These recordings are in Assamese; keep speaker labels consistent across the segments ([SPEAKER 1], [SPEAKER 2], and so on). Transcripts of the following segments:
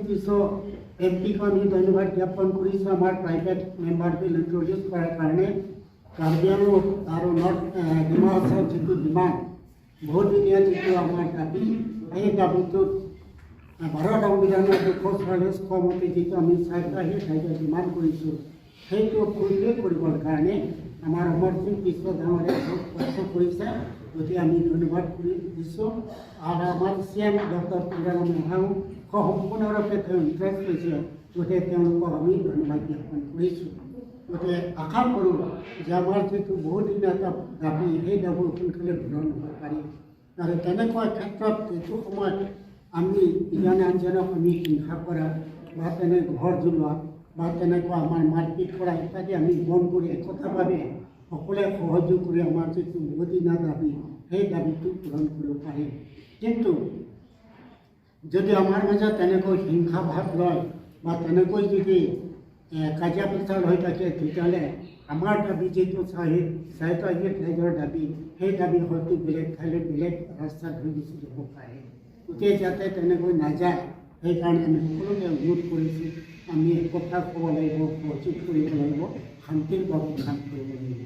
[SPEAKER 1] বিশ্ব এম পিকো আমি ধন্যবাদ জ্ঞাপন কৰিছোঁ আমাৰ প্ৰাইভেট মেম্বাৰ বিল ইণ্ট্ৰডিউচ কৰাৰ কাৰণে। কাৰ্বি আংলং আৰু নৰ্থ ডিমা হাছাওৰ যিটো ডিমাণ্ড, বহুতদিনীয়া যিটো আমাৰ দাবী, সেই দাবীটোত ভাৰত সংবিধানৰ 244 ক মতে যিটো আমি স্বায়ত্তশাসিত ৰাজ্য ডিমাণ্ড কৰিছোঁ, সেইটো ফুলফিল কৰিবৰ কাৰণে আমাৰ অমৰ সিং বিশ্ব ডাঙৰীয়াই বহুত কষ্ট কৰিছে। গতিকে আমি ধন্যবাদ কৰি দিছোঁ। আৰু আমাৰ C M doctor Tuliram Ronghang সম্পূৰ্ণৰূপে তেওঁ ইণ্টাৰেষ্ট হৈছে। গতিকে তেওঁলোকক আমি ধন্যবাদ জ্ঞাপন কৰিছোঁ। গতিকে আশা কৰোঁ যে আমাৰ যিটো বহুদিনীয়া এটা দাবী, সেই দাবী সোনকালে পূৰণ হ'ব পাৰি। আৰু তেনেকুৱা ক্ষেত্ৰত এইটো সময়ত আমি ইজনে আনজনক আমি হিংসা কৰা বা তেনে ঘৰ জ্বলোৱা বা তেনেকুৱা আমাৰ মাৰপিট কৰা ইত্যাদি আমি বন্ধ কৰি একতাভাৱে সকলোৱে সহযোগ কৰি আমাৰ যিটো বহুদিনীয়া দাবী, সেই দাবীটো পূৰণ কৰিব পাৰিম। কিন্তু যদি আমাৰ মাজত তেনেকৈ হিংসা ভাৱ লয় বা তেনেকৈ যদি কাজিয়া পেচাল হৈ থাকে, তেতিয়াহ'লে আমাৰ দাবী যিটো স্বায়ত্তশাসিত ৰাজ্যৰ দাবী, সেই দাবী হয়তো বেলেগ ঠাইলৈ, বেলেগ ৰাস্তাত হৈ গুচি যাব পাৰে। গতিকে যাতে তেনেকৈ নাযায়, সেইকাৰণে আমি সকলোকে অনুৰোধ কৰিছোঁ, আমি একতা হ'ব লাগিব, সহযোগ কৰিব লাগিব, শান্তিৰ বাবে কাম কৰিব লাগিব।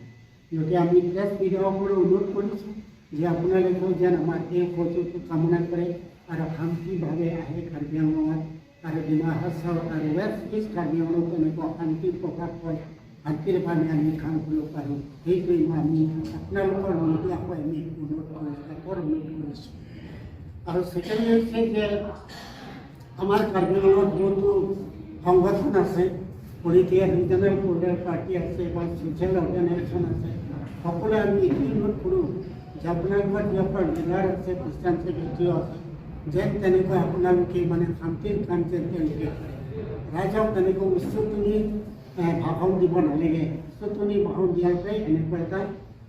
[SPEAKER 1] গতিকে আমি প্ৰেছ মিডিয়াসকলো অনুৰোধ কৰিছোঁ যে আপোনালোকেও যেন আমাৰ এই সহযোগটো কামনা কৰে আৰু শান্তিভাৱে আহে কাৰ্বি আংলঙত আৰু ডিমা হাছাও আৰু ৱেষ্ট ইষ্ট কাৰ্বি আংলঙত তেনেকুৱা শান্তিৰ প্ৰকাশ হয়, শান্তিৰ বাবে আমি কাম কৰিব পাৰোঁ। সেইটোৱে মই আমি আপোনালোকৰ মিডিয়াকো আমি অনুৰোধ কৰিছোঁ, কাতৰ অনুৰোধ কৰিছোঁ। আৰু ছেকেণ্ড হৈছে যে আমাৰ কাৰ্বি আংলঙত বহুতো সংগঠন আছে, পলিটিকেল, ৰিজনেল পলিটিকেল পাৰ্টি আছে বা ছ'চিয়েল অৰ্গেনাইজেশ্যন আছে। সকলোৱে আমি এইটোৱে অনুৰোধ কৰোঁ যে আপোনালোকৰ যিসকল লিডাৰ আছে, খ্ৰীষ্টান ছেক্ৰেটাৰীও আছে, যেন তেনেকুৱা আপোনালোকে মানে শান্তিৰ কাম যেন তেওঁলোকে কৰে। ৰাইজক তেনেকৈ উচটনি ভাষণ দিব নালাগে। উচটনি ভাষণ দিয়াৰ পৰাই এনেকুৱা এটা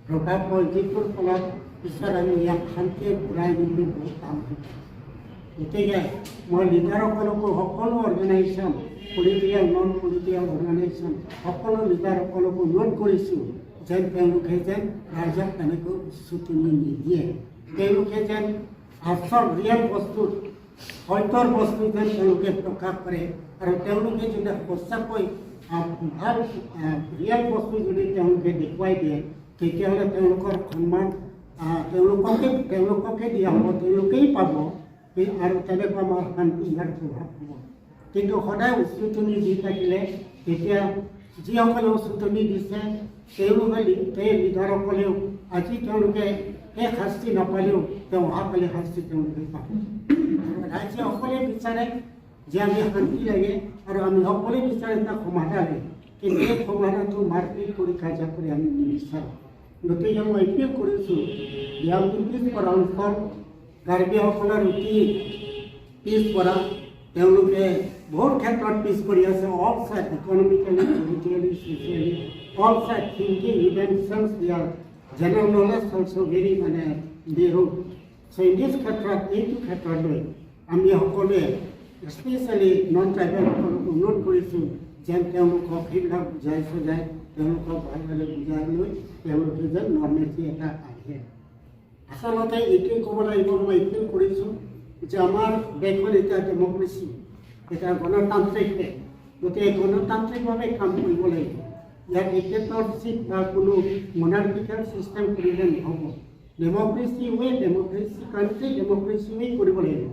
[SPEAKER 1] প্ৰভাৱ হয়, যিটোৰ ফলত পিছত আমি ইয়াক শান্তিয়ে ঘূৰাই আনিবলৈ বহুত টান হৈ পৰে। গতিকে মই লিডাৰসকলকো, সকলো organisation, political, non political organisation, সকলো লিডাৰসকলকো অনুৰোধ কৰিছোঁ যেন তেওঁলোকে যেন ৰাইজক তেনেকৈ উচটনি নিদিয়ে। তেওঁলোকে যেন আচল ৰিয়েল বস্তুত, সত্যৰ বস্তু যেন তেওঁলোকে প্ৰকাশ কৰে। আৰু তেওঁলোকে যদি সঁচাকৈ ভাল ৰিয়েল বস্তু যদি তেওঁলোকে দেখুৱাই দিয়ে, তেতিয়াহ'লে তেওঁলোকৰ সন্মান তেওঁলোককে দিয়া হ'ব, তেওঁলোকেই পাব আৰু তেনেকুৱা আমাৰ শান্তি ইয়াৰ প্ৰভাৱ হ'ব। কিন্তু সদায় উচটনি দি থাকিলে তেতিয়া যিসকলে উচটনি দিছে, তেওঁলোকে, সেই লিডাৰসকলেও আজি তেওঁলোকে সেই শাস্তি নাপালেও তেওঁ অহাকালি শাস্তি তেওঁলোকে পাব। আৰু ৰাইজে সকলোৱে বিচাৰে যে আমি শান্তি লাগে আৰু আমি সকলোৱে বিচাৰে এটা সমাধান লাগে। কিন্তু এই সমাধানটো মাৰপিট কৰি, কাজিয়া কৰি আমি নিবিচাৰোঁ। গতিকে মই এইটোৱে কৰিছোঁ যে আমি পিছপৰা অঞ্চল, কাৰ্বিসকলৰ অতি পিছপৰা, তেওঁলোকে বহুত ক্ষেত্ৰত পিছ পৰি আছে, all side, economically, politically, socially, all side thinking, even sense, their general knowledge also very মানে narrow. So in this ক্ষেত্ৰত, এইটো ক্ষেত্ৰত লৈ আমি সকলোৱে, স্পেচিয়েলি নন ট্ৰাইবেলসকলক অনুৰোধ কৰিছোঁ যেন তেওঁলোকক সেইবিলাক বুজাই চুজাই, তেওঁলোকক ভালদৰে বুজাই লৈ তেওঁলোকে যেন নৰ্মেলিটি এটা আহে। আচলতে এইটোৱে ক'ব লাগিব, মই এইটোৱে কৰিছোঁ যে আমাৰ দেশখন এতিয়া ডেম'ক্ৰেচি, এতিয়া গণতান্ত্ৰিক দেশ। গতিকে গণতান্ত্ৰিকভাৱে কাম কৰিব লাগিব। ইয়াত ডিক্টেটৰশ্বিপ বা কোনো মনাৰ্কিকেল ছিষ্টেম কৰিলে নহ'ব। Democracy way, democracy country, democracy way কৰিব লাগিব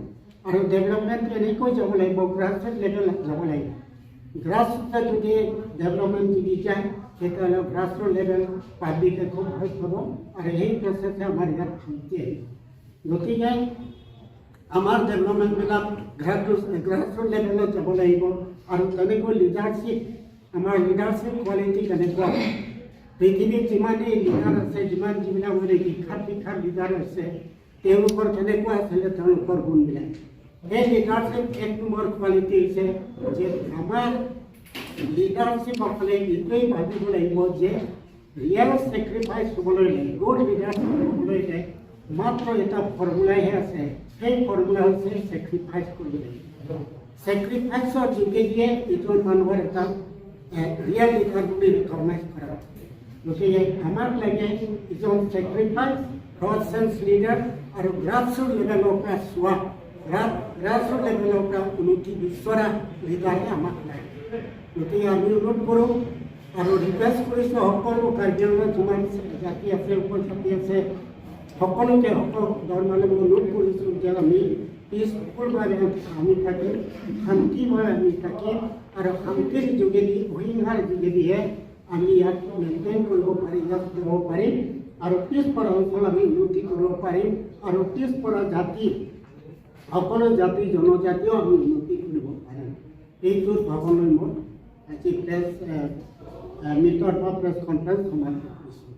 [SPEAKER 1] আৰু ডেভেলপমেণ্টটো এনেকৈ যাব লাগিব, গ্ৰাছৰুট লেভেলত যাব লাগিব। গ্ৰাছৰুটত যদি ডেভেলপমেণ্ট যদি যায়, তেতিয়াহ'লে গ্ৰাছৰুট লেভেল পাব্লিকে খুব ভাল পাব আৰু সেই প্ৰচেছে আমাৰ ইয়াত শান্তি আহিব। গতিকে আমাৰ ডেভেলপমেণ্টবিলাক গ্ৰাছৰুট লেভেলত যাব লাগিব। আৰু তেনেকৈ লিডাৰশ্বিপ, আমাৰ লিডাৰশ্বিপ কোৱালিটি কেনেকুৱা? পৃথিৱীত যিমানেই লিডাৰ আছে, যিমান যিবিলাক মানে বিখ্যাত বিখ্যাত লিডাৰ আছে, তেওঁলোকৰ কেনেকুৱা আছিলে তেওঁলোকৰ গুণবিলাক? সেই লিডাৰশ্বিপ এক নম্বৰ কোৱালিটি হৈছে যে আমাৰ লিডাৰশ্বিপসকলে এইটোৱেই ভাবিব লাগিব যে ৰিয়েল ছেক্ৰিফাইচ হ'বলৈ লাগে, গুড লিডাৰশ্বিপ হ'বলৈ হ'লে মাত্ৰ এটা ফৰ্মুলাহে আছে। সেই ফৰ্মুলা হৈছে ছেক্ৰিফাইচ কৰিব লাগিব। ছেক্ৰিফাইচৰ যোগেদিয়ে এজন মানুহৰ এটা ৰিয়েল লিডাৰ বুলি ৰিকগনাইজ কৰা হয়। গতিকে আমাক লাগে এজন ছেক্ৰিফাইচ, ব্ৰড চেন্স লিডাৰ আৰু গ্ৰাছৰুট লেভেলৰ পৰা চোৱা গ্ৰাছৰুট লেভেলৰ পৰা উন্নতি বিচৰা লিডাৰহে আমাক লাগে। গতিকে আমি অনুৰোধ কৰোঁ আৰু ৰিকুৱেষ্ট কৰিছোঁ সকলো কাৰ্বি আংলঙত যিমান জাতি আছে, উপজাতি আছে, সকলোকে, সকলো ধৰ্মাৱলম্বী অনুৰোধ কৰিছোঁ যে আমি পিচফুলভাৱে আমি থাকিম, শান্তিময় আমি থাকিম আৰু শান্তিৰ যোগেদি, অহিংসাৰ যোগেদিহে আমি ইয়াত মেইনটেইন কৰিব পাৰিম, ইয়াত যাব পাৰিম আৰু পিছপৰা অঞ্চল আমি উন্নতি কৰিব পাৰিম আৰু পিছপৰা জাতি, সকলো জাতি জনজাতিও আমি উন্নতি কৰিব পাৰিম। এইটোৰ ভাৱলৈ মই আজি প্ৰেছ মিটৰ বা প্ৰেছ কনফাৰেঞ্চ সমাপ্ত কৰিছোঁ।